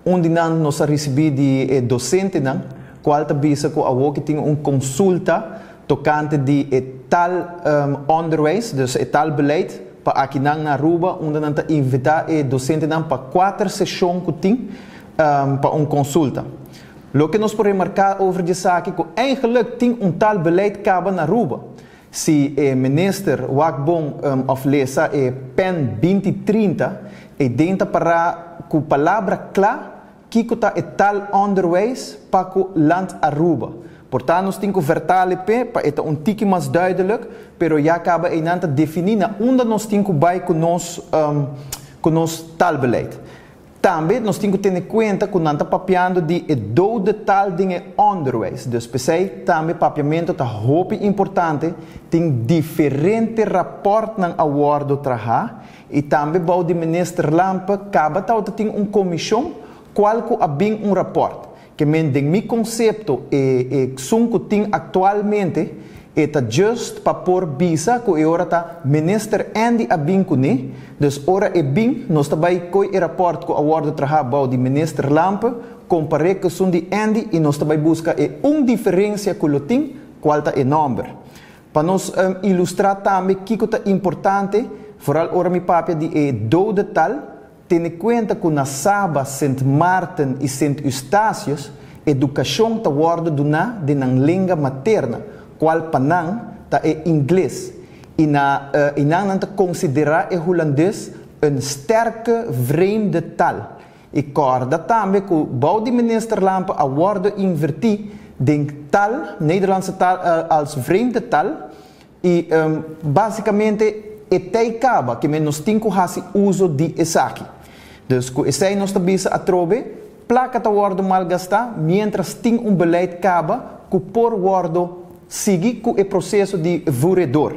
Un di nan nos a ricibi di e docentenan, cual ta bisa cu awo cu tin un consulta tocante di e taal onderwijs, dus e taalbeleid, pa aki nan na Aruba, unda nan ta invita e docentenan pa cuater sesion cu tin pa un consulta. Loke nos por remarca over di esaki cu eigenlijk tin un taalbeleid caba na Aruba. Si e minister wak bon of lesa e PEN 2030, e den ta para cu palabra cla kico ta e taalonderwijs pa cu land Aruba. Por ta nos tin cu vertale pe pa e ta un tiki mas duidelijk, pero ya caba eynan ta defini na unda nos tin cu bay cu nos taalbeleid. Tambe nos tin cu tene cuenta cu nan ta papiando di e dode taal den e onderwijs. Dus p'esey tambe papiamento ta hopi importante, tin diferente rapportnan a wordo traha y tambe bou di minister Lampe caba ta tin un comision cual cu a bin un rapport. Kemen den mi concepto e esun cu tin actualmente e ta just pa por bisa cu e ora ta minister Endy a bin cune, dus ora e bin nos ta bay coy e rapport cu a wordo traha bou di minister Lampe, compare cu esun di Endy y nos ta bay busca e un diferencia cu lo tin, cual ta e nomber. Pa nos ilustra tambe kico ta importante, vooral ora mi papia di e dode taal, tene cuenta cu na Saba, Sint Maarten y Sint Eustatius, educacion ta wordo duna den nan lenga materna, cual pa nan ta e Ingles. Y nan ta considera e Hulandes een sterke vreemde taal. Y corda tambe cu bou di minister Lampe a wordo inverti den taal, Nederlandse taal als vreemde taal, y basicamente e t'ey caba, kemen nos tin cu haci uso di esaki. Dus cu esey nos ta bisa atrobe, placa ta wordo malgasta, mientras tin un beleid caba, cu por wordo sigui cu e proceso di voeren door.